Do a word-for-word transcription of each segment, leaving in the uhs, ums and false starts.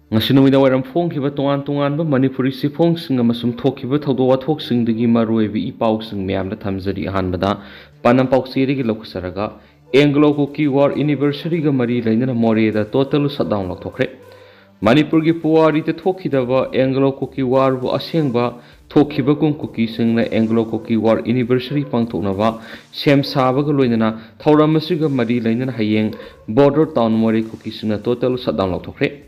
ꯉꯁꯤ ꯅꯨꯃꯤꯗꯥꯡ ꯋꯥꯏꯔꯝ ꯐꯣꯡꯈꯤꯕ ꯇꯣꯉꯥꯟ ꯇꯣꯉꯥꯟꯕ ꯃꯅꯤꯄꯨꯔꯤ ꯆꯦꯐꯣꯡꯁꯤꯡ ꯑꯃꯁꯨꯡ ꯊꯣꯛꯈꯤꯕ ꯊꯧꯗꯣꯛ ꯋꯥꯊꯣꯛꯁꯤꯡꯗꯒꯤ ꯃꯔꯨꯑꯣꯏꯕ ꯏ ꯄꯥꯎꯁꯤꯡ ꯃꯌꯥꯝꯗ ꯊꯝꯖꯔꯤ꯫ ꯑꯍꯥꯟꯕꯗ ꯄꯥꯟꯅꯝ ꯄꯥꯎꯆꯦꯗꯒꯤ ꯂꯧꯈꯠꯆꯔꯒ, ꯑꯦꯡꯒ꯭ꯂꯣ ꯀꯨꯀꯤ ꯋꯥꯔ ꯑꯦꯅꯤꯚꯔꯁꯔꯤꯒ ꯃꯔꯤ ꯂꯩꯅꯅ ꯃꯣꯔꯦꯗ ꯇꯣꯇꯦꯜ ꯁꯠꯗꯥꯎꯟ ꯂꯥꯎꯊꯣꯛꯈ꯭ꯔꯦ꯫ ꯃꯅꯤꯄꯨꯔꯒꯤ ꯄꯨꯋꯥꯔꯤꯗ ꯊꯣꯛꯈꯤꯗꯕ ꯑꯦꯡꯒ꯭ꯂꯣ ꯀꯨꯀꯤ ꯋꯥꯔꯕꯨ ꯑꯁꯦꯡꯕ ꯊꯣꯛꯈꯤꯕꯒꯨꯝ ꯀꯨꯀꯤꯁꯤꯡꯅ ꯑꯦꯡꯒ꯭ꯂꯣ ꯀꯨꯀꯤ ꯋꯥꯔ ꯑꯦꯅꯤꯚꯔꯁꯔꯤ ꯄꯥꯡꯊꯣꯛꯅꯕ ꯁꯦꯝ ꯁꯥꯕꯒ ꯂꯣꯏꯅꯅ ꯊꯧꯔꯝ ꯑꯁꯤꯒ ꯃꯔꯤ ꯂꯩꯅꯅ ꯍꯌꯦꯡ ꯕꯣꯔꯗꯔ ꯇꯥꯎꯟ ꯃꯣꯔꯦ ꯀꯨꯀꯤꯁꯤꯡꯅ total shutdown ꯂꯥꯎꯊꯣꯛꯈ꯭ꯔꯦ꯫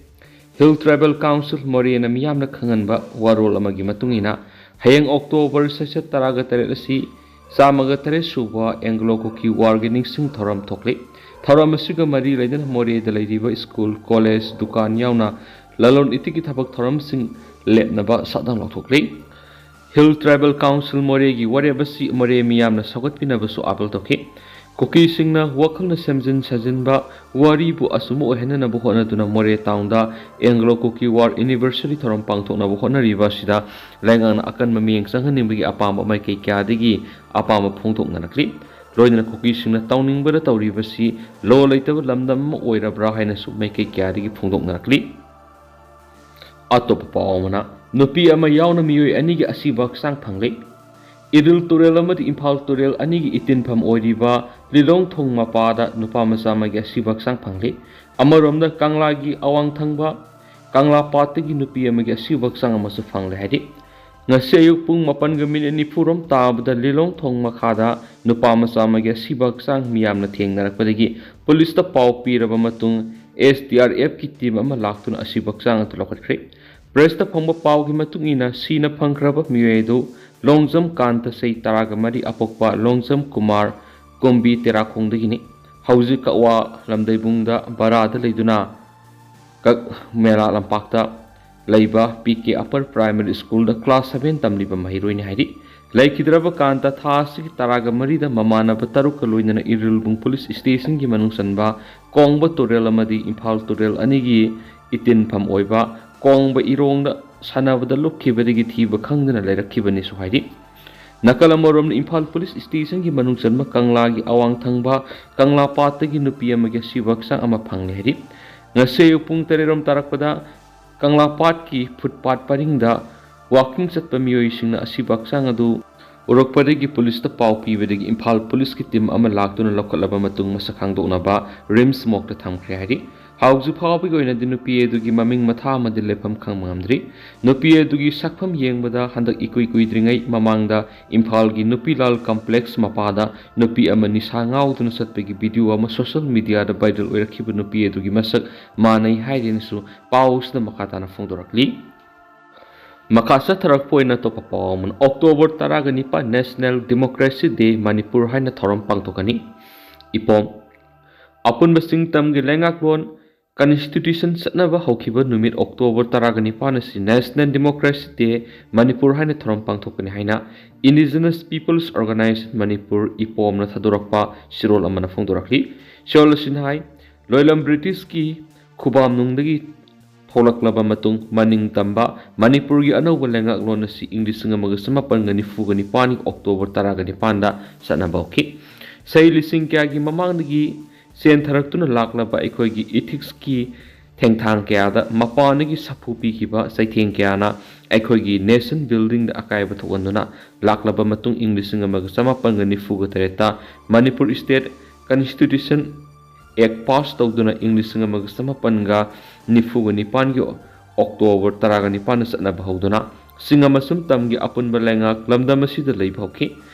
Hill tribal council ꯃꯣꯔꯦꯅ ꯃꯤꯌꯥꯝꯅ ꯈꯪꯍꯟꯕ ꯋꯥꯔꯣꯜ ꯑꯃꯒꯤ ꯃꯇꯨꯡ ꯏꯟꯅ, ꯍꯌꯦꯡ ꯑꯣꯛꯇꯣꯕꯔ ꯆꯩꯆꯠ ꯇꯔꯥꯒ ꯇꯔꯦꯠ ꯑꯁꯤ ꯆꯥꯝꯃꯒ ꯇꯔꯦꯠ ꯁꯨꯕ ꯑꯦꯡꯒ꯭ꯂꯣ ꯀꯨꯀꯤ ꯋꯥꯔꯒꯤ ꯅꯤꯡꯁꯤꯡ ꯊꯧꯔꯝ ꯊꯣꯛꯂꯤ꯫ ꯊꯧꯔꯝ ꯑꯁꯤꯒ ꯃꯔꯤ ꯂꯩꯅꯅ ꯃꯣꯔꯦꯗ ꯂꯩꯔꯤꯕ ꯁ꯭ꯀꯨꯜ, ꯀꯣꯂꯦꯖ, ꯗꯨꯀꯥꯟ ꯌꯥꯎꯅ ꯂꯂꯣꯟ ꯏꯇꯤꯛꯀꯤ ꯊꯕꯛ ꯊꯧꯔꯝꯁꯤꯡ ꯂꯦꯞꯅꯕ ꯁꯠꯗꯥꯎꯟ ꯂꯥꯎꯊꯣꯛꯂꯤ꯫ ꯍꯤꯜ ꯇ꯭ꯔꯥꯏꯕꯦꯜ ꯀꯥꯎꯟꯁꯤꯜ ꯃꯣꯔꯦꯒꯤ ꯋꯥꯔꯦꯞ ꯑꯁꯤ ꯃꯣꯔꯦ ꯃꯤꯌꯥꯝꯅ ꯁꯧꯒꯠꯄꯤꯅꯕꯁꯨ ꯑꯥꯄꯤꯜ ꯇꯧꯈꯤ꯫ ꯀꯨꯀꯤꯁꯤꯡꯅ ꯋꯥꯈꯜꯅ ꯁꯦꯝꯖꯤꯟ ꯁꯥꯖꯤꯟꯕ ꯋꯥꯔꯤꯕꯨ ꯑꯆꯨꯝꯕ ꯑꯣꯏꯍꯟꯅꯅꯕ ꯍꯣꯠꯅꯗꯨꯅ ꯃꯣꯔꯦ ꯇꯥꯎꯟꯗ ꯑꯦꯡꯒ꯭ꯂꯣ ꯀꯨꯀꯤ ꯋꯥꯔ ꯑꯦꯅꯤꯚꯔꯁꯔꯤ ꯊꯧꯔꯝ ꯄꯥꯡꯊꯣꯛꯅꯕ ꯍꯣꯠꯅꯔꯤꯕ ꯑꯁꯤꯗ ꯂꯩꯉꯥꯛꯅ ꯑꯀꯟꯕ ꯃꯤꯠꯌꯦꯡ ꯆꯪꯍꯟꯅꯤꯡꯕꯒꯤ ꯑꯄꯥꯝꯕ ꯃꯥꯏꯀꯩ ꯀꯌꯥꯗꯒꯤ ꯑꯄꯥꯝꯕ ꯐꯣꯡꯗꯣꯛꯅꯔꯛꯂꯤ꯫ ꯂꯣꯏꯅꯅ ꯀꯨꯀꯤꯁꯤꯡꯅ ꯇꯧꯅꯤꯡꯕꯗ ꯇꯧꯔꯤꯕꯁꯤ ꯂꯣ ꯂꯩꯇꯕ ꯂꯝꯗꯝ ꯑꯃ ꯑꯣꯏꯔꯕ꯭ꯔꯥ ꯍꯥꯏꯅꯁꯨ ꯃꯥꯏꯀꯩ ꯀꯌꯥꯗꯒꯤ ꯐꯣꯡꯗꯣꯛꯅꯔꯛꯂꯤ꯫ ꯑꯇꯣꯞꯄ ꯄꯥꯎ ꯑꯃꯅ, ꯅꯨꯄꯤ ꯑꯃ ꯌꯥꯎꯅ ꯃꯤꯑꯣꯏ ꯑꯅꯤꯒꯤ ꯑꯁꯤꯕ ꯍꯛꯆꯥꯡ ꯐꯪꯂꯦ꯫ ꯏꯔꯤꯜ ꯇꯨꯔꯦꯜ ꯑꯃꯗꯤ ꯏꯝꯐꯥꯜ ꯇꯨꯔꯦꯜ ꯑꯅꯤꯒꯤ ꯏꯇꯤꯟꯐꯝ ꯑꯣꯏꯔꯤꯕ ꯂꯤꯂꯣꯡ ꯊꯣꯡ ꯃꯄꯥꯗ ꯅꯨꯄꯥ ꯃꯆꯥ ꯑꯃꯒꯤ ꯑꯁꯤꯕ ꯍꯛꯆꯥꯡ ꯐꯪꯂꯦ꯫ ꯑꯃꯔꯣꯝꯗ ꯀꯪꯂꯥꯒꯤ ꯑꯋꯥꯡ ꯊꯪꯕ ꯀꯪꯂꯥ ꯄꯥꯠꯇꯒꯤ ꯅꯨꯄꯤ ꯑꯃꯒꯤ ꯑꯁꯤꯕ ꯍꯛꯆꯥꯡ ꯑꯃꯁꯨ ꯐꯪꯂꯦ ꯍꯥꯏꯔꯤ꯫ ꯉꯁꯤ ꯑꯌꯨꯛ ꯄꯨꯡ ꯃꯥꯄꯟꯒ ꯃꯤꯅꯤꯠ ꯅꯤꯐꯨ ꯔꯣꯝ ꯇꯥꯕꯗ ꯂꯤꯂꯣꯡ ꯊꯣꯡ ꯃꯈꯥꯗ ꯅꯨꯄꯥ ꯃꯆꯥ ꯑꯃꯒꯤ ꯑꯁꯤꯕ ꯍꯛꯆꯥꯡ ꯃꯤꯌꯥꯝꯅ ꯊꯦꯡꯅꯔꯛꯄꯗꯒꯤ ꯄꯨꯂꯤꯁꯇ ꯄꯥꯎ ꯄꯤꯔꯕ ꯃꯇꯨꯡ, ꯑꯦꯁ ꯗꯤ ꯑꯥꯔ ꯑꯦꯐꯀꯤ ꯇꯤꯝ ꯑꯃ ꯂꯥꯛꯇꯨꯅ ꯑꯁꯤꯕ ꯍꯛꯆꯥꯡ ꯑꯗꯨ ꯂꯧꯈꯠꯈ꯭ꯔꯦ꯫ ꯄ꯭ꯔꯦꯁꯇ ꯐꯪꯕ ꯄꯥꯎꯒꯤ ꯃꯇꯨꯡ ꯏꯟꯅ, ꯁꯤꯅ ꯐꯪꯈ꯭ꯔꯕ ꯃꯤꯑꯣꯏ ꯑꯗꯨ ꯂꯣꯡꯖꯝ ꯀꯥꯟꯇ, ꯆꯍꯤ ꯇꯔꯥꯒ ꯃꯔꯤ, ꯑꯄꯣꯛꯄ ꯂꯣꯡꯖꯝ ꯀꯨꯃꯥꯔ, ꯀꯨꯝꯕꯤ ꯇꯦꯔꯥꯈꯣꯡꯗꯒꯤꯅꯤ꯫ ꯍꯧꯖꯤꯛ ꯀꯛꯋꯥ ꯂꯝꯗꯩꯕꯨꯡꯗ ꯚꯔꯥꯗ ꯂꯩꯗꯨꯅ ꯀꯛ ꯃꯦꯂꯥ ꯂꯝꯄꯥꯛꯇ ꯂꯩꯕ ꯄꯤ ꯀꯦ ꯑꯄꯔ ꯄ꯭ꯔꯥꯏꯃꯔꯤ ꯁ꯭ꯀꯨꯜꯗ ꯀ꯭ꯂꯥꯁ ꯁꯚꯦꯟ ꯇꯝꯂꯤꯕ ꯃꯍꯩꯔꯣꯏꯅꯤ ꯍꯥꯏꯔꯤ꯫ ꯂꯩꯈꯤꯗ꯭ꯔꯕ ꯀꯥꯟꯇ ꯊꯥ ꯑꯁꯤꯒꯤ ꯇꯔꯥꯒ ꯃꯔꯤꯗ ꯃꯃꯥꯟꯅꯕ ꯇꯔꯨꯛꯀ ꯂꯣꯏꯅꯅ ꯏꯔꯤꯜꯕꯨꯡ ꯄꯨꯂꯤꯁ ꯁ꯭ꯇꯦꯁꯟꯒꯤ ꯃꯅꯨꯡ ꯆꯟꯕ ꯀꯣꯡꯕ ꯇꯨꯔꯦꯜ ꯑꯃꯗꯤ ꯏꯝꯐꯥꯜ ꯇꯨꯔꯦꯜ ꯑꯅꯤꯒꯤ ꯏꯇꯤꯟꯐꯝ ꯑꯣꯏꯕ ꯀꯣꯡꯕ ꯏꯔꯣꯡꯗ ꯁꯥꯟꯅꯕꯗ ꯂꯨꯞꯈꯤꯕꯗꯒꯤ ꯊꯤꯕ ꯈꯪꯗꯅ ꯂꯩꯔꯛꯈꯤꯕꯅꯤꯁꯨ ꯍꯥꯏꯔꯤ꯫ ꯅꯥꯀꯜ ꯑꯃꯔꯣꯝꯗ, ꯏꯝꯐꯥꯜ ꯄꯨꯂꯤꯁ ꯁ꯭ꯇꯦꯁꯟꯒꯤ ꯃꯅꯨꯡ ꯆꯟꯕ ꯀꯪꯂꯥꯒꯤ ꯑꯋꯥꯡ ꯊꯪꯕ ꯀꯪꯂꯥ ꯄꯥꯠꯇꯒꯤ ꯅꯨꯄꯤ ꯑꯃꯒꯤ ꯑꯁꯤꯕ ꯍꯛꯆꯥꯡ ꯑꯃ ꯐꯪꯂꯦ ꯍꯥꯏꯔꯤ꯫ ꯉꯁꯤ ꯑꯌꯨꯛ ꯄꯨꯡ ꯇꯔꯦꯠ ꯔꯣꯝ ꯇꯥꯔꯛꯄꯗ ꯀꯪꯂꯥ ꯄꯥꯠꯀꯤ ꯐꯨꯠꯄꯥꯠ ꯄꯔꯤꯡꯗ ꯋꯥꯀꯤꯡ ꯆꯠꯄ ꯃꯤꯑꯣꯏꯁꯤꯡꯅ ꯑꯁꯤꯕ ꯍꯛꯆꯥꯡ ꯑꯗꯨ ꯎꯔꯛꯄꯗꯒꯤ ꯄꯨꯂꯤꯁꯇ ꯄꯥꯎ ꯄꯤꯕꯗꯒꯤ ꯏꯝꯐꯥꯜ ꯄꯨꯂꯤꯁꯀꯤ ꯇꯤꯝ ꯑꯃ ꯂꯥꯛꯇꯨꯅ ꯂꯧꯈꯠꯂꯕ ꯃꯇꯨꯡ ꯃꯁꯛ ꯈꯪꯗꯣꯛꯅꯕ ꯔꯤꯝꯁ ꯃꯣꯛꯇ ꯊꯝꯈ꯭ꯔꯦ ꯍꯥꯏꯔꯤ꯫ ꯍꯧꯖꯤꯛ ꯐꯥꯎꯕꯒꯤ ꯑꯣꯏꯅꯗꯤ ꯅꯨꯄꯤ ꯑꯗꯨꯒꯤ ꯃꯃꯤꯡ ꯃꯊꯥ ꯑꯃꯗꯤ ꯂꯩꯐꯝ ꯈꯪꯕ ꯉꯝꯗ꯭ꯔꯤ꯫ ꯅꯨꯄꯤ ꯑꯗꯨꯒꯤ ꯁꯛꯐꯝ ꯌꯦꯡꯕꯗ ꯍꯟꯗꯛ ꯏꯀꯨꯏ ꯀꯨꯏꯗ꯭ꯔꯤꯉꯩ ꯃꯃꯥꯡꯗ ꯏꯝꯐꯥꯜꯒꯤ ꯅꯨꯄꯤ ꯂꯥꯜ ꯀꯝꯄ꯭ꯂꯦꯛꯁ ꯃꯄꯥꯗ ꯅꯨꯄꯤ ꯑꯃ ꯅꯤꯁꯥ ꯉꯥꯎꯗꯨꯅ ꯆꯠꯄꯒꯤ ꯚꯤꯗꯤꯑꯣ ꯑꯃ ꯁꯣꯁꯤꯌꯦꯜ ꯃꯤꯗꯤꯌꯥꯗ ꯚꯥꯏꯔꯦꯜ ꯑꯣꯏꯔꯛꯈꯤꯕ ꯅꯨꯄꯤ ꯑꯗꯨꯒꯤ ꯃꯁꯛ ꯃꯥꯟꯅꯩ ꯍꯥꯏꯔꯦꯅꯁꯨ ꯄꯥꯎ ꯑꯁꯤꯗ ꯃꯈꯥ ꯇꯥꯅ ꯐꯣꯡꯗꯣꯔꯛꯂꯤ꯫ ꯃꯈꯥ ꯆꯠꯊꯔꯛꯄ ꯑꯣꯏꯅ ꯑꯇꯣꯞꯄ ꯄꯥꯎ ꯑꯃꯅ, ꯑꯣꯛꯇꯣꯕꯔ ꯇꯔꯥꯒ ꯅꯤꯄꯥꯟ National Democracy Day ꯃꯅꯤꯄꯨꯔ ꯍꯥꯏꯅ ꯊꯧꯔꯝ ꯄꯥꯡꯊꯣꯛꯀꯅꯤ꯫ ꯏꯄꯣꯝ꯫ ꯑꯄꯨꯟꯕ ꯁꯤꯡꯇꯝꯒꯤ ꯂꯩꯉꯥꯛꯂꯣꯟ, ꯀꯟꯁꯇꯤꯇ꯭ꯌꯨꯁꯟ ꯆꯠꯅꯕ ꯍꯧꯈꯤꯕ ꯅꯨꯃꯤꯠ ꯑꯣꯛꯇꯣꯕꯔ ꯇꯔꯥꯒ ꯅꯤꯄꯥꯟ ꯑꯁꯤ National Democracy Day ꯃꯅꯤꯄꯨꯔ ꯍꯥꯏꯅ ꯊꯧꯔꯝ ꯄꯥꯡꯊꯣꯛꯀꯅꯤ ꯍꯥꯏꯅ Indigenous Peoples Organisation ꯃꯅꯤꯄꯨꯔ, ꯏꯄꯣꯝꯅ ꯊꯥꯗꯣꯔꯛꯄ ꯆꯦꯔꯣꯜ ꯑꯃꯅ ꯐꯣꯡꯗꯣꯔꯛꯂꯤ꯫ ꯆꯦꯔꯣꯜ ꯑꯁꯤꯅ ꯍꯥꯏ, ꯂꯣꯏꯂꯝ ꯕ꯭ꯔꯤꯇꯤꯁꯀꯤ ꯈꯨꯕꯥꯝꯅꯨꯡꯗꯒꯤ ꯊꯣꯛꯂꯛꯂꯕ ꯃꯇꯨꯡ ꯃꯅꯤꯡ ꯇꯝꯕ ꯃꯅꯤꯄꯨꯔꯒꯤ ꯑꯅꯧꯕ ꯂꯩꯉꯥꯛꯂꯣꯟ ꯑꯁꯤ ꯏꯪ ꯂꯤꯁꯤꯡ ꯑꯃꯒ ꯆꯃꯥꯄꯟꯒ ꯅꯤꯐꯨꯒ ꯅꯤꯄꯥꯟꯒꯤ ꯑꯣꯛꯇꯣꯕꯔ ꯇꯔꯥꯒ ꯅꯤꯄꯥꯟꯗ ꯆꯠꯅꯕ ꯍꯧꯈꯤ꯫ ꯆꯍꯤ ꯂꯤꯁꯤꯡ ꯀꯌꯥꯒꯤ ꯃꯃꯥꯡꯗꯒꯤ ꯆꯦꯟꯊꯔꯛꯇꯨꯅ ꯂꯥꯛꯂꯕ ꯑꯩꯈꯣꯏꯒꯤ ꯏꯊꯤꯛꯁꯀꯤ ꯊꯦꯡꯊꯥꯡ ꯀꯌꯥꯗ ꯃꯄꯥꯟꯗꯒꯤ ꯁꯥꯐꯨ ꯄꯤꯈꯤꯕ ꯆꯩꯊꯦꯡ ꯀꯌꯥꯅ ꯑꯩꯈꯣꯏꯒꯤ ꯅꯦꯁꯟ ꯕꯤꯜꯗꯤꯡꯗ ꯑꯀꯥꯏꯕ ꯊꯣꯛꯍꯟꯗꯨꯅ ꯂꯥꯛꯂꯕ ꯃꯇꯨꯡ ꯏꯪ ꯂꯤꯁꯤꯡ ꯑꯃꯒ ꯆꯃꯥꯄꯟꯒ ꯅꯤꯐꯨꯒ ꯇꯔꯦꯠꯇ ꯃꯅꯤꯄꯨꯔ ꯁ꯭ꯇꯦꯠ ꯀꯟꯁꯇꯤꯇ꯭ꯌꯨꯁꯟ ꯑꯦꯛ ꯄꯥꯁ ꯇꯧꯗꯨꯅ ꯏꯪ ꯂꯤꯁꯤꯡ ꯑꯃꯒ ꯆꯃꯥꯄꯟꯒ ꯅꯤꯐꯨꯒ ꯅꯤꯄꯥꯟꯒꯤ ꯑꯣꯛꯇꯣꯕꯔ ꯇꯔꯥꯒ ꯅꯤꯄꯥꯟꯗ ꯆꯠꯅꯕ ꯍꯧꯗꯨꯅ ꯆꯤꯡ ꯑꯃꯁꯨꯡ ꯇꯝꯒꯤ ꯑꯄꯨꯟꯕ ꯂꯩꯉꯥꯛ ꯂꯝꯗꯝ ꯑꯁꯤꯗ ꯂꯩꯕ ꯍꯧꯈꯤ꯫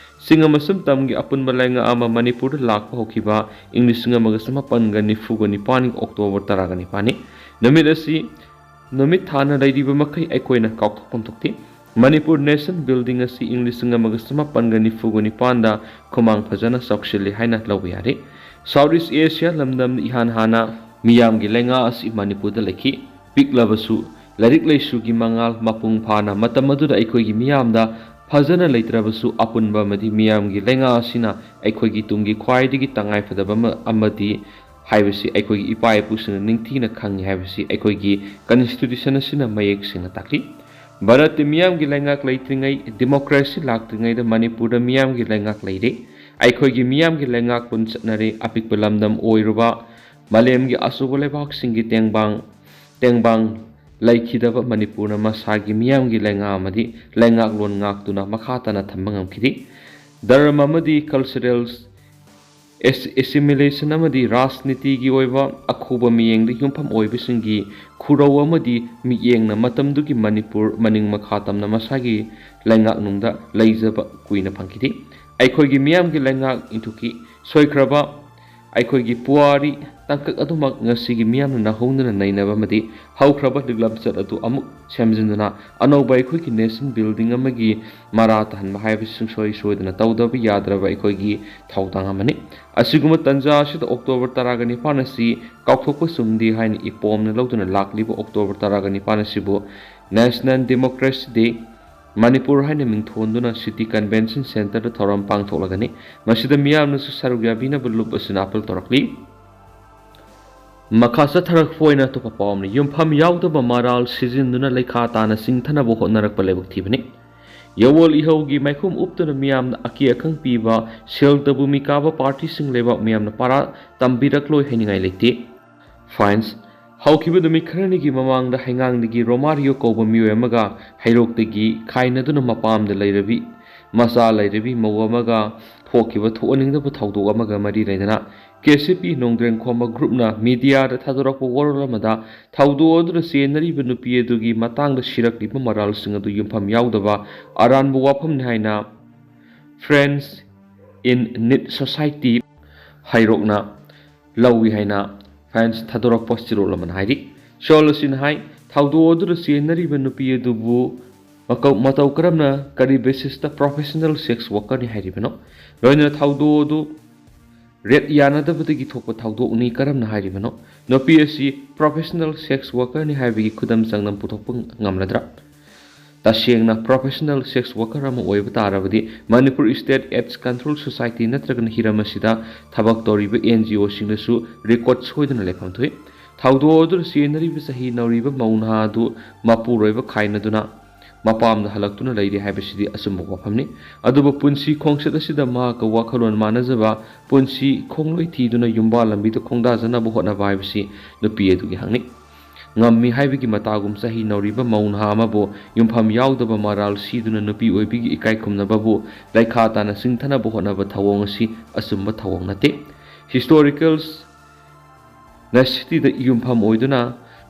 ꯆꯤꯡ ꯑꯃꯁꯨꯡ ꯇꯝꯒꯤ ꯑꯄꯨꯟꯕ ꯂꯩꯉꯥꯛ ꯑꯃ ꯃꯅꯤꯄꯨꯔꯗ ꯂꯥꯛꯄ ꯍꯧꯈꯤꯕ ꯏꯪ ꯂꯤꯁꯤꯡ ꯑꯃꯒ ꯆꯃꯥꯄꯟꯒ ꯅꯤꯐꯨꯒ ꯅꯤꯄꯥꯟꯒꯤ ꯑꯣꯛꯇꯣꯕꯔ ꯇꯔꯥꯒ ꯅꯤꯄꯥꯟꯅꯤ꯫ ꯅꯨꯃꯤꯠ ꯑꯁꯤ, ꯅꯨꯃꯤꯠ ꯊꯥꯅ ꯂꯩꯔꯤꯕ ꯃꯈꯩ ꯑꯩꯈꯣꯏꯅ ꯀꯥꯎꯊꯣꯛꯐꯝ ꯊꯣꯛꯇꯦ꯫ ꯃꯅꯤꯄꯨꯔ ꯅꯦꯁꯟ ꯕꯤꯜꯗꯤꯡ ꯑꯁꯤ ꯏꯪ ꯂꯤꯁꯤꯡ ꯑꯃꯒ ꯆꯃꯥꯄꯟꯒ ꯅꯤꯐꯨꯒ ꯅꯤꯄꯥꯟꯗ ꯈꯨꯃꯥꯡ ꯐꯖꯅ ꯆꯥꯎꯁꯤꯜꯂꯤ ꯍꯥꯏꯅ ꯂꯧꯕ ꯌꯥꯔꯦ꯫ ꯁꯥꯎꯠ ꯏꯁ ꯑꯦꯁꯤꯌꯥ ꯂꯝꯗꯝꯗ ꯏꯍꯥꯟ ꯍꯥꯟꯅ ꯃꯤꯌꯥꯝꯒꯤ ꯂꯩꯉꯥꯛ ꯑꯁꯤ ꯃꯅꯤꯄꯨꯔꯗ ꯂꯩꯈꯤ꯫ ꯄꯤꯛꯂꯕꯁꯨ ꯂꯥꯏꯔꯤꯛ ꯂꯥꯏꯁꯨꯒꯤ ꯃꯉꯥꯜ ꯃꯄꯨꯡ ꯐꯥꯅ ꯃꯇꯝ ꯑꯗꯨꯗ ꯑꯩꯈꯣꯏꯒꯤ ꯃꯤꯌꯥꯝꯗ ꯐꯖꯅ ꯂꯩꯇ꯭ꯔꯕꯁꯨ ꯑꯄꯨꯟꯕ ꯑꯃꯗꯤ ꯃꯤꯌꯥꯝꯒꯤ ꯂꯩꯉꯥꯛ ꯑꯁꯤꯅ ꯑꯩꯈꯣꯏꯒꯤ ꯇꯨꯡꯒꯤ ꯈ꯭ꯋꯥꯏꯗꯒꯤ ꯇꯉꯥꯏꯐꯗꯕ ꯑꯃ ꯑꯃꯗꯤ ꯍꯥꯏꯕꯁꯤ ꯑꯩꯈꯣꯏꯒꯤ ꯏꯄꯥ ꯏꯄꯨꯁꯤꯡꯅ ꯅꯤꯡꯊꯤꯅ ꯈꯪꯉꯤ ꯍꯥꯏꯕꯁꯤ ꯑꯩꯈꯣꯏꯒꯤ ꯀꯟꯁꯇꯤꯇ꯭ꯌꯨꯁꯟ ꯑꯁꯤꯅ ꯃꯌꯦꯛ ꯁꯦꯡꯅ ꯇꯥꯛꯂꯤ꯫ ꯚꯥꯔꯠꯇ ꯃꯤꯌꯥꯝꯒꯤ ꯂꯩꯉꯥꯛ ꯂꯩꯇ꯭ꯔꯤꯉꯩ, ꯗꯤꯃꯣꯀ꯭ꯔꯦꯁꯤ ꯂꯥꯛꯇ꯭ꯔꯤꯉꯩꯗ ꯃꯅꯤꯄꯨꯔꯗ ꯃꯤꯌꯥꯝꯒꯤ ꯂꯩꯉꯥꯛ ꯂꯩꯔꯦ꯫ ꯑꯩꯈꯣꯏꯒꯤ ꯃꯤꯌꯥꯝꯒꯤ ꯂꯩꯉꯥꯛꯂꯣꯟ ꯆꯠꯅꯔꯦ꯫ ꯑꯄꯤꯛꯄ ꯂꯝꯗꯝ ꯑꯣꯏꯔꯨꯕ ꯃꯥꯂꯦꯝꯒꯤ ꯑꯆꯧꯕ ꯂꯩꯕꯥꯛꯁꯤꯡꯒꯤ ꯇꯦꯡꯕꯥꯡ, ꯇꯦꯡꯕꯥꯡ ꯂꯩꯈꯤꯗꯕ ꯃꯅꯤꯄꯨꯔꯅ ꯃꯁꯥꯒꯤ ꯃꯤꯌꯥꯝꯒꯤ ꯂꯩꯉꯥꯛ ꯑꯃꯗꯤ ꯂꯩꯉꯥꯛꯂꯣꯟ ꯉꯥꯛꯇꯨꯅ ꯃꯈꯥ ꯇꯥꯅ ꯊꯝꯕ ꯉꯝꯈꯤꯗꯦ꯫ ꯙꯔꯃ ꯑꯃꯗꯤ cultural assimilation ꯑꯃꯗꯤ ꯔꯥꯖꯅꯤꯇꯤꯒꯤ ꯑꯣꯏꯕ ꯑꯈꯨꯕ ꯃꯤꯠꯌꯦꯡꯗ ꯌꯨꯝꯐꯝ ꯑꯣꯏꯕꯁꯤꯡꯒꯤ ꯈꯨꯔꯧ ꯑꯃꯗꯤ ꯃꯤꯠꯌꯦꯡꯅ ꯃꯇꯝꯗꯨꯒꯤ ꯃꯅꯤꯄꯨꯔ ꯃꯅꯤꯡ ꯃꯈꯥ ꯇꯝꯅ ꯃꯁꯥꯒꯤ ꯂꯩꯉꯥꯛꯅꯨꯡꯗ ꯂꯩꯖꯕ ꯀꯨꯏꯅ ꯐꯪꯈꯤꯗꯦ꯫ ꯑꯩꯈꯣꯏꯒꯤ ꯃꯤꯌꯥꯝꯒꯤ ꯂꯩꯉꯥꯛ ꯏꯟꯊꯨꯀꯤ ꯁꯣꯏꯈ꯭ꯔꯕ ꯑꯩꯈꯣꯏꯒꯤ ꯄꯨꯋꯥꯔꯤ ꯇꯥꯡꯀꯛ ꯑꯗꯨꯃꯛ ꯉꯁꯤꯒꯤ ꯃꯤꯌꯥꯝꯅ ꯅꯧꯍꯧꯅꯅ ꯅꯩꯅꯕ ꯑꯃꯗꯤ ꯍꯧꯈ꯭ꯔꯕ ꯂꯤꯛꯂꯝꯆꯠ ꯑꯗꯨ ꯑꯃꯨꯛ ꯁꯦꯝꯖꯤꯟꯗꯨꯅ ꯑꯅꯧꯕ ꯑꯩꯈꯣꯏꯒꯤ nation building ꯑꯃꯒꯤ ꯃꯔꯥ ꯇꯥꯍꯟꯕ ꯍꯥꯏꯕꯁꯤ ꯁꯨꯡꯁꯣꯏ ꯁꯣꯏꯗꯅ ꯇꯧꯗꯕ ꯌꯥꯗ꯭ꯔꯕ ꯑꯩꯈꯣꯏꯒꯤ ꯊꯧꯗꯥꯡ ꯑꯃꯅꯤ꯫ ꯑꯁꯤꯒꯨꯝꯕ ꯇꯥꯟꯖꯥ ꯑꯁꯤꯗ October ꯇꯔꯥꯒ ꯅꯤꯄꯥꯟ ꯑꯁꯤ ꯀꯥꯎꯊꯣꯛꯄ ꯆꯨꯝꯗꯦ ꯍꯥꯏꯅ ꯏꯄꯣꯝꯅ ꯂꯧꯗꯨꯅ ꯂꯥꯛꯂꯤꯕ October ꯇꯔꯥꯒ ꯅꯤꯄꯥꯟ ꯑꯁꯤꯕꯨ National Democracy Day ꯃꯅꯤꯄꯨꯔ ꯍꯥꯏꯅ ꯃꯤꯡꯊꯣꯟꯗꯨꯅ City Convention Centreꯗ ꯊꯧꯔꯝ ꯄꯥꯡꯊꯣꯛꯂꯒꯅꯤ꯫ ꯃꯁꯤꯗ ꯃꯤꯌꯥꯝꯅꯁꯨ ꯁꯔꯨꯛ ꯌꯥꯕꯤꯅꯕ ꯂꯨꯞ ꯑꯁꯤꯅ appeal ꯇꯧꯔꯛꯂꯤ꯫ ꯃꯈꯥ ꯆꯠꯊꯔꯛꯄ ꯑꯣꯏꯅ ꯑꯇꯣꯞꯄ ꯄꯥꯎ ꯑꯃꯅ, ꯌꯨꯝꯐꯝ ꯌꯥꯎꯗꯕ ꯃꯔꯥꯜ ꯁꯤꯖꯤꯟꯗꯨꯅ ꯂꯩꯈꯥ ꯇꯥꯅ ꯆꯤꯡꯊꯅꯕ ꯍꯣꯠꯅꯔꯛꯄ ꯂꯥꯏꯕꯛ ꯊꯤꯕꯅꯤ꯫ ꯌꯋꯣꯜ ꯏꯍꯧꯒꯤ ꯃꯥꯏꯈꯨꯝ ꯎꯞꯇꯨꯅ ꯃꯤꯌꯥꯝꯅ ꯑꯀꯤ ꯑꯈꯪ ꯄꯤꯕ ꯁꯦꯜ ꯇꯕꯨ ꯃꯤꯀꯥꯕ ꯄꯥꯔꯇꯤꯁꯤꯡ ꯂꯩꯕꯥꯛ ꯃꯤꯌꯥꯝꯅ ꯄꯥꯔꯥ ꯇꯝꯕꯤꯔꯛꯂꯣꯏ ꯍꯥꯏꯅꯤꯡꯉꯥꯏ ꯂꯩꯇꯦ꯫ ꯐ꯭ꯔꯥꯟꯁ, ꯍꯧꯈꯤꯕ ꯅꯨꯃꯤꯠ ꯈꯔꯅꯤꯒꯤ ꯃꯃꯥꯡꯗ ꯍꯩꯉꯥꯡꯗꯒꯤ ꯔꯣꯃꯥꯔꯤꯌꯣ ꯀꯧꯕ ꯃꯤꯑꯣꯏ ꯑꯃꯒ ꯍꯩꯔꯣꯛꯇꯒꯤ ꯈꯥꯏꯅꯗꯨꯅ ꯃꯄꯥꯝꯗ ꯂꯩꯔꯕꯤ ꯃꯆꯥ ꯂꯩꯔꯕꯤ ꯃꯧ ꯑꯃꯒ ꯊꯣꯛꯈꯤꯕ ꯊꯣꯛꯍꯟꯅꯤꯡꯗꯕ ꯊꯧꯗꯣꯛ ꯑꯃꯒ ꯃꯔꯤ ꯂꯩꯅꯅ ꯀꯦ ꯁꯤ ꯄꯤ ꯅꯣꯡꯗ꯭ꯔꯦꯟ ꯈꯣꯝꯕ ꯒ꯭ꯔꯨꯞꯅ ꯃꯤꯗꯤꯌꯥꯗ ꯊꯥꯗꯣꯔꯛꯄ ꯋꯥꯔꯣꯜ ꯑꯃꯗ ꯊꯧꯗꯣꯛ ꯑꯗꯨꯗ ꯆꯦꯟꯅꯔꯤꯕ ꯅꯨꯄꯤ ꯑꯗꯨꯒꯤ ꯃꯇꯥꯡꯗ ꯁꯤꯔꯛꯂꯤꯕ ꯃꯔꯥꯜꯁꯤꯡ ꯑꯗꯨ ꯌꯨꯝꯐꯝ ꯌꯥꯎꯗꯕ ꯑꯔꯥꯟꯕ ꯋꯥꯐꯝꯅꯤ ꯍꯥꯏꯅ Friends in Need Society ꯍꯩꯔꯣꯛꯅ ꯂꯧꯏ ꯍꯥꯏꯅ ꯐ꯭ꯔꯥꯟꯁ ꯊꯥꯗꯣꯔꯛꯄ ꯆꯦꯔꯣꯜ ꯑꯃꯅ ꯍꯥꯏꯔꯤ꯫ ꯆꯦꯔꯣꯜ ꯑꯁꯤꯅ ꯍꯥꯏ, ꯊꯧꯗꯣꯛ ꯑꯗꯨꯗ ꯆꯦꯟꯅꯔꯤꯕ ꯅꯨꯄꯤ ꯑꯗꯨꯕꯨ ꯃꯀꯧ-, ꯃꯇꯧ ꯀꯔꯝꯅ, ꯀꯔꯤ basis ꯇ professional sex worker ꯅꯤ ꯍꯥꯏꯔꯤꯕꯅꯣ? ꯂꯣꯏꯅꯅ ꯊꯧꯗꯣꯛ ꯑꯗꯨ ꯔꯦꯠ ꯌꯥꯅꯗꯕꯗꯒꯤ ꯊꯣꯛꯄ ꯊꯧꯗꯣꯛꯅꯤ ꯀꯔꯝꯅ ꯍꯥꯏꯔꯤꯕꯅꯣ? ꯅꯨꯄꯤ ꯑꯁꯤ professional sex worker ꯅꯤ ꯍꯥꯏꯕꯒꯤ ꯈꯨꯗꯝ ꯆꯥꯡꯗꯝ ꯄꯨꯊꯣꯛꯄ ꯉꯝꯂꯗ꯭ꯔꯥ? ꯇꯁꯦꯡꯅ professional sex worker ꯑꯃ ꯑꯣꯏꯕ ꯇꯥꯔꯕꯗꯤ Manipur State AIDS Control Society ꯅꯠꯇ꯭ꯔꯒꯅ ꯍꯤꯔꯝ ꯑꯁꯤꯗ ꯊꯕꯛ ꯇꯧꯔꯤꯕ N G O ꯁꯤꯡꯗꯁꯨ record ꯁꯣꯏꯗꯅ ꯂꯩꯐꯝ ꯊꯣꯛꯏ꯫ ꯊꯧꯗꯣꯛ ꯑꯗꯨꯗ ꯆꯦꯟꯅꯔꯤꯕ ꯆꯍꯤ ꯅꯧꯔꯤꯕ ꯃꯧ ꯅꯍꯥ ꯑꯗꯨ ꯃꯄꯨꯔꯣꯏꯕ ꯈꯥꯏꯅꯗꯨꯅ ꯃꯄꯥꯝꯗ ꯍꯜꯂꯛꯇꯨꯅ ꯂꯩꯔꯤ ꯍꯥꯏꯕꯁꯤꯗꯤ ꯑꯆꯨꯝꯕ ꯋꯥꯐꯝꯅꯤ꯫ ꯑꯗꯨꯕꯨ ꯄꯨꯟꯁꯤ ꯈꯣꯡꯆꯠ ꯑꯁꯤꯗ ꯃꯍꯥꯛꯀ ꯋꯥꯈꯜꯂꯣꯟ ꯃꯥꯟꯅꯖꯕ ꯄꯨꯟꯁꯤ ꯈꯣꯡꯂꯣꯏ ꯊꯤꯗꯨꯅ ꯌꯨꯝꯕꯥꯜ ꯂꯝꯕꯤꯗ ꯈꯣꯡꯗꯥꯖꯅꯕ ꯍꯣꯠꯅꯕ ꯍꯥꯏꯕꯁꯤ ꯅꯨꯄꯤ ꯑꯗꯨꯒꯤ ꯍꯛꯅꯤ꯫ ꯉꯝꯃꯤ ꯍꯥꯏꯕꯒꯤ ꯃꯇꯥꯒꯨꯝ ꯆꯍꯤ ꯅꯧꯔꯤꯕ ꯃꯧ ꯅꯍꯥ ꯑꯃꯕꯨ ꯌꯨꯝꯐꯝ ꯌꯥꯎꯗꯕ ꯃꯔꯥꯜ ꯁꯤꯗꯨꯅ ꯅꯨꯄꯤ ꯑꯣꯏꯕꯤꯒꯤ ꯏꯀꯥꯏ ꯈꯨꯝꯅꯕꯕꯨ ꯂꯩꯈꯥ ꯇꯥꯅ ꯁꯤꯡꯊꯅꯕ ꯍꯣꯠꯅꯕ ꯊꯧꯑꯣꯡ ꯑꯁꯤ ꯑꯆꯨꯝꯕ ꯊꯧꯑꯣꯡ ꯅꯠꯇꯦ꯫ ꯍꯤꯁꯇꯣꯔꯤꯀꯦꯜ ꯅꯦꯁꯤꯇꯤꯗ ꯌꯨꯝꯐꯝ ꯑꯣꯏꯗꯨꯅ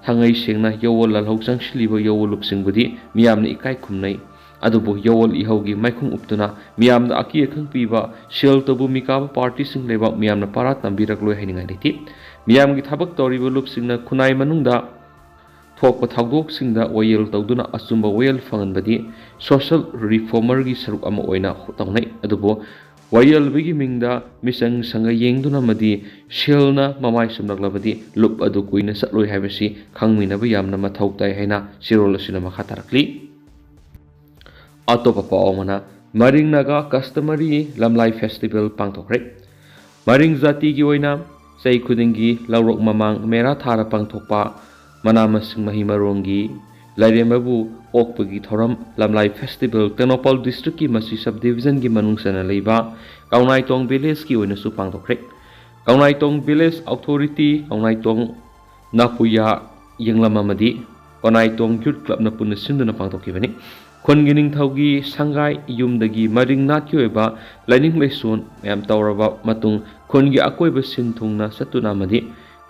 ꯊꯥꯡꯉꯩ ꯁꯦꯡꯅ ꯌꯧꯋꯣꯜ ꯂꯥꯜꯍꯧ ꯆꯪꯁꯤꯜꯂꯤꯕ ꯌꯧꯋꯣꯜꯂꯨꯞꯁꯤꯡꯕꯨꯗꯤ ꯃꯤꯌꯥꯝꯅ ꯏꯀꯥꯏ ꯈꯨꯝꯅꯩ꯫ ꯑꯗꯨꯕꯨ ꯌꯧꯋꯣꯜ ꯏꯍꯧꯒꯤ ꯃꯥꯏꯈꯨꯡ ꯎꯞꯇꯨꯅ ꯃꯤꯌꯥꯝꯗ ꯑꯀꯤ ꯑꯈꯪ ꯄꯤꯕ ꯁꯦꯜ ꯇꯧꯕ ꯃꯤꯀꯥꯕ ꯄꯥꯔꯇꯤꯁꯤꯡ ꯂꯩꯕꯥꯛ ꯃꯤꯌꯥꯝꯅ ꯄꯥꯔꯥ ꯇꯝꯕꯤꯔꯛꯂꯣꯏ ꯍꯥꯏꯅꯤꯡꯉꯥꯏ ꯂꯩꯇꯦ꯫ ꯃꯤꯌꯥꯝꯒꯤ ꯊꯕꯛ ꯇꯧꯔꯤꯕ ꯂꯨꯞꯁꯤꯡꯅ ꯈꯨꯟꯅꯥꯏ ꯃꯅꯨꯡꯗ ꯊꯣꯛꯄ ꯊꯧꯗꯣꯛꯁꯤꯡꯗ ꯋꯥꯌꯦꯜ ꯇꯧꯗꯨꯅ ꯑꯆꯨꯝꯕ ꯋꯥꯌꯦꯜ ꯐꯪꯍꯟꯕꯗꯤ ꯁꯣꯁꯤꯌꯦꯜ ꯔꯤꯐꯣꯔꯃꯔꯒꯤ ꯁꯔꯨꯛ ꯑꯃ ꯑꯣꯏꯅ ꯇꯧꯅꯩ꯫ ꯑꯗꯨꯕꯨ ꯋꯥꯌꯦꯜꯕꯒꯤ ꯃꯤꯡꯗ ꯃꯤꯆꯪ ꯁꯪꯒ ꯌꯦꯡꯗꯨꯅ ꯑꯃꯗꯤ ꯁꯦꯜꯅ ꯃꯃꯥꯏ ꯆꯨꯝꯂꯛꯂꯕꯗꯤ ꯂꯨꯞ ꯑꯗꯨ ꯀꯨꯏꯅ ꯆꯠꯂꯣꯏ ꯍꯥꯏꯕꯁꯤ ꯈꯪꯃꯤꯟꯅꯕ ꯌꯥꯝꯅ ꯃꯊꯧ ꯇꯥꯏ ꯍꯥꯏꯅ ꯆꯦꯔꯣꯜ ꯑꯁꯤꯅ ꯃꯈꯥ ꯇꯥꯔꯛꯂꯤ꯫ ꯑꯇꯣꯞꯄ ꯄꯥꯎ ꯑꯃꯅ, ꯃꯔꯤꯡ ꯅꯥꯒꯥ ꯀꯁꯇꯃꯔꯤ ꯂꯝꯂꯥꯏ ꯐꯦꯁꯇꯤꯚꯦꯜ ꯄꯥꯡꯊꯣꯛꯈ꯭ꯔꯦ꯫ ꯃꯔꯤꯡ ꯖꯥꯇꯤꯒꯤ ꯑꯣꯏꯅ ꯆꯍꯤ ꯈꯨꯗꯤꯡꯒꯤ ꯂꯧꯔꯣꯛ ꯃꯃꯥꯡ ꯃꯦꯔꯥ ꯊꯥꯔ ꯄꯥꯡꯊꯣꯛꯄ ꯃꯅꯥ ꯃꯁꯤꯡ ꯃꯍꯩ ꯃꯔꯣꯡꯒꯤ ꯂꯥꯏꯔꯦꯝꯕꯕꯨ ꯑꯣꯛꯄꯒꯤ ꯊꯧꯔꯝ ꯂꯝꯂꯥꯏ ꯐꯦꯁꯇꯤꯚꯦꯜ ꯇꯦꯡꯅꯧꯄꯥꯜ ꯗꯤꯁꯇ꯭ꯔꯤꯛꯀꯤ ꯃꯁꯤ ꯁꯕ ꯗꯤꯕꯤꯖꯟꯒꯤ ꯃꯅꯨꯡ ꯆꯟꯅ ꯂꯩꯕ ꯀꯥꯎꯅꯥꯏꯇꯣꯡ ꯚꯤꯂꯦꯖꯀꯤ ꯑꯣꯏꯅꯁꯨ ꯄꯥꯡꯊꯣꯛꯈ꯭ꯔꯦ꯫ ꯀꯥꯎꯅꯥꯏꯇꯣꯡ ꯚꯤꯂꯦꯖ ꯑꯣꯊꯣꯔꯤꯇꯤ, ꯀꯥꯎꯅꯥꯏꯇꯣꯡ ꯅꯥꯄꯨꯌꯥ ꯌꯦꯡꯂꯝ ꯑꯃꯗꯤ ꯀꯥꯎꯅꯥꯏꯇꯣꯡ ꯌꯨꯠ ꯀ꯭ꯂꯕꯅ ꯄꯨꯟꯅ ꯁꯤꯟꯗꯨꯅ ꯄꯥꯡꯊꯣꯛꯈꯤꯕꯅꯤ꯫ ꯈꯨꯟꯒꯤ ꯅꯤꯡꯊꯧꯒꯤ ꯁꯪꯒꯥꯏ ꯌꯨꯝꯗꯒꯤ ꯃꯔꯤꯡ ꯅꯥꯠꯀꯤ ꯑꯣꯏꯕ ꯂꯥꯏꯅꯤꯡ ꯂꯥꯏꯁꯣꯟ ꯃꯌꯥꯝ ꯇꯧꯔꯕ ꯃꯇꯨꯡ ꯈꯨꯟꯒꯤ ꯑꯀꯣꯏꯕ ꯁꯤꯟ ꯊꯨꯡꯅ ꯆꯠꯇꯨꯅ ꯑꯃꯗꯤ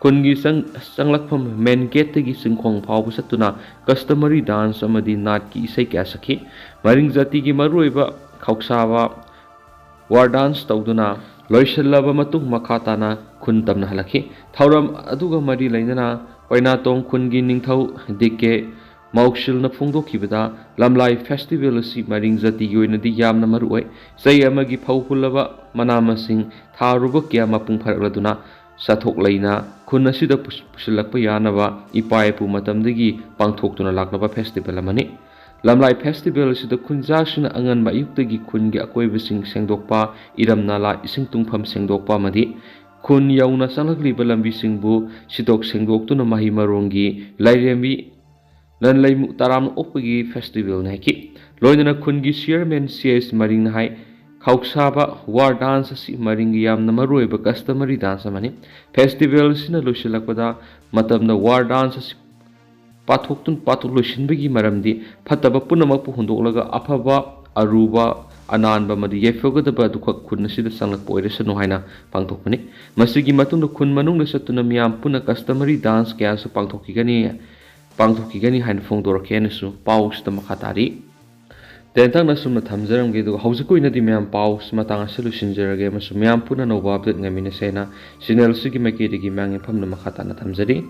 ꯈꯨꯟꯒꯤ ꯆꯪ-, ꯆꯪꯂꯛꯐꯝ ꯃꯦꯟ ꯒꯦꯠꯇꯒꯤ ꯆꯤꯡꯈꯣꯡ ꯐꯥꯎꯕ ꯆꯠꯇꯨꯅ ꯀꯁꯇꯃꯔꯤ ꯗꯥꯟꯁ ꯑꯃꯗꯤ ꯅꯥꯠꯀꯤ ꯏꯁꯩ ꯀꯌꯥ ꯁꯛꯈꯤ꯫ ꯃꯔꯤꯡ ꯖꯥꯇꯤꯒꯤ ꯃꯔꯨꯑꯣꯏꯕ ꯈꯧꯁꯥꯕ ꯋꯥꯔ ꯗꯥꯟꯁ ꯇꯧꯗꯨꯅ ꯂꯣꯏꯁꯤꯜꯂꯕ ꯃꯇꯨꯡ ꯃꯈꯥ ꯇꯥꯅ ꯈꯨꯟ ꯇꯝꯅ ꯍꯜꯂꯛꯈꯤ꯫ ꯊꯧꯔꯝ ꯑꯗꯨꯒ ꯃꯔꯤ ꯂꯩꯅꯅ ꯑꯣꯏꯅꯥꯇꯣꯡ ꯈꯨꯟꯒꯤ ꯅꯤꯡꯊꯧ ꯗꯤ ꯀꯦ ꯃꯥꯎꯁꯤꯜꯅ ꯐꯣꯡꯗꯣꯛꯈꯤꯕꯗ ꯂꯝꯂꯥꯏ ꯐꯦꯁꯇꯤꯚꯦꯜ ꯑꯁꯤ ꯃꯔꯤꯡ ꯖꯥꯇꯤꯒꯤ ꯑꯣꯏꯅꯗꯤ ꯌꯥꯝꯅ ꯃꯔꯨ ꯑꯣꯏ꯫ ꯆꯍꯤ ꯑꯃꯒꯤ ꯐꯧ ꯍꯨꯜꯂꯕ ꯃꯅꯥ ꯃꯁꯤꯡ ꯊꯥꯔꯨꯕ ꯀꯌꯥ ꯃꯄꯨꯡ ꯐꯥꯔꯛꯂꯗꯨꯅ ꯆꯥꯊꯣꯛ ꯂꯩꯅ ꯈꯨꯟ ꯑꯁꯤꯗ ꯄꯨꯁ-, ꯄꯨꯁꯤꯜꯂꯛꯄ ꯌꯥꯅꯕ ꯏꯄꯥ ꯏꯄꯨ ꯃꯇꯝꯗꯒꯤ ꯄꯥꯡꯊꯣꯛꯇꯨꯅ ꯂꯥꯛꯂꯕ ꯐꯦꯁꯇꯤꯚꯦꯜ ꯑꯃꯅꯤ꯫ ꯂꯝꯂꯥꯏ ꯐꯦꯁꯇꯤꯚꯦꯜ ꯑꯁꯤꯗ ꯈꯨꯟꯖꯥꯁꯤꯡꯅ ꯑꯉꯟꯕ ꯑꯌꯨꯛꯇꯒꯤ ꯈꯨꯟꯒꯤ ꯑꯀꯣꯏꯕꯁꯤꯡ ꯁꯦꯡꯗꯣꯛꯄ, ꯏꯔꯝ ꯅꯂꯥ ꯏꯁꯤꯡ ꯇꯨꯡꯐꯝ ꯁꯦꯡꯗꯣꯛꯄ ꯑꯃꯗꯤ ꯈꯨꯟ ꯌꯧꯅ ꯆꯪꯂꯛꯂꯤꯕ ꯂꯝꯕꯤꯁꯤꯡꯕꯨ ꯁꯤꯠꯇꯣꯛ ꯁꯦꯡꯗꯣꯛꯇꯨꯅ ꯃꯍꯩ ꯃꯔꯣꯡꯒꯤ ꯂꯥꯏꯔꯦꯝꯕꯤ ꯂꯟ ꯂꯩꯃꯨ ꯇꯔꯥꯝꯅ ꯑꯣꯛꯄꯒꯤ ꯐꯦꯁꯇꯤꯚꯦꯜꯅꯤ ꯍꯥꯏꯈꯤ꯫ ꯂꯣꯏꯅꯅ ꯈꯨꯟꯒꯤ ꯆꯤꯌꯔꯃꯦꯟ ꯁꯤ ꯑꯦꯁ ꯃꯔꯤꯡꯅ ꯍꯥꯏ, ꯈꯧꯁꯥꯕ ꯋꯥꯔ ꯗꯥꯟꯁ ꯑꯁꯤ ꯃꯔꯤꯡꯒꯤ ꯌꯥꯝꯅ ꯃꯔꯨꯑꯣꯏꯕ ꯀꯁꯇꯃꯔꯤ ꯗꯥꯟꯁ ꯑꯃꯅꯤ꯫ ꯐꯦꯁꯇꯤꯚꯦꯜ ꯑꯁꯤꯅ ꯂꯣꯏꯁꯤꯜꯂꯛꯄꯗ ꯃꯇꯝꯗ ꯋꯥꯔ ꯗꯥꯟꯁ ꯑꯁꯤ ꯄꯥꯊꯣꯛꯇꯨꯅ ꯄꯥꯊꯣꯛ ꯂꯣꯏꯁꯤꯟꯕꯒꯤ ꯃꯔꯝꯗꯤ ꯐꯠꯇꯕ ꯄꯨꯝꯅꯃꯛꯄꯨ ꯍꯨꯟꯗꯣꯛꯂꯒ ꯑꯐꯕ, ꯑꯔꯨꯕ, ꯑꯅꯥꯟꯕ ꯑꯃꯗꯤ ꯌꯥꯏꯐꯒꯗꯕ ꯑꯗꯨꯈꯛ ꯈꯨꯟ ꯑꯁꯤꯗ ꯆꯪꯂꯛꯄ ꯑꯣꯏꯔꯁꯅꯨ ꯍꯥꯏꯅ ꯄꯥꯡꯊꯣꯛꯄꯅꯤ꯫ ꯃꯁꯤꯒꯤ ꯃꯇꯨꯡꯗ ꯈꯨꯟ ꯃꯅꯨꯡꯗ ꯆꯠꯇꯨꯅ ꯃꯤꯌꯥꯝ ꯄꯨꯟꯅ customary dance ꯀꯌꯥꯁꯨ ꯄꯥꯡꯊꯣꯛꯈꯤꯒꯅꯤ, ꯄꯥꯡꯊꯣꯛꯈꯤꯒꯅꯤ ꯍꯥꯏꯅ ꯐꯣꯡꯗꯣꯔꯛꯈꯤ ꯍꯥꯏꯅꯁꯨ ꯄꯥꯎ ꯑꯁꯤꯗ ꯃꯈꯥ ꯇꯥꯔꯤ꯫ ꯇꯦꯟꯇꯛꯅ ꯁꯨꯝꯅ ꯊꯝꯖꯔꯝꯒꯦ, ꯑꯗꯨꯒ ꯍꯧꯖꯤꯛꯀꯤ ꯑꯣꯏꯅꯗꯤ ꯃꯌꯥꯝ ꯄꯥꯎꯁꯤ ꯃꯇꯥꯡ ꯑꯁꯤ ꯂꯣꯏꯁꯤꯟꯖꯔꯒꯦ ꯑꯃꯁꯨꯡ ꯃꯌꯥꯝ ꯄꯨꯟꯅ ꯑꯅꯧꯕ update ꯉꯥꯏꯃꯤꯟꯅꯁꯦ ꯍꯥꯏꯅ channel ꯑꯁꯤꯒꯤ ꯃꯥꯏꯀꯩꯗꯒꯤ ꯃꯌꯥꯝꯒꯤ ꯃꯐꯝꯗ ꯃꯈꯥ ꯇꯥꯅ ꯊꯝꯖꯔꯤ꯫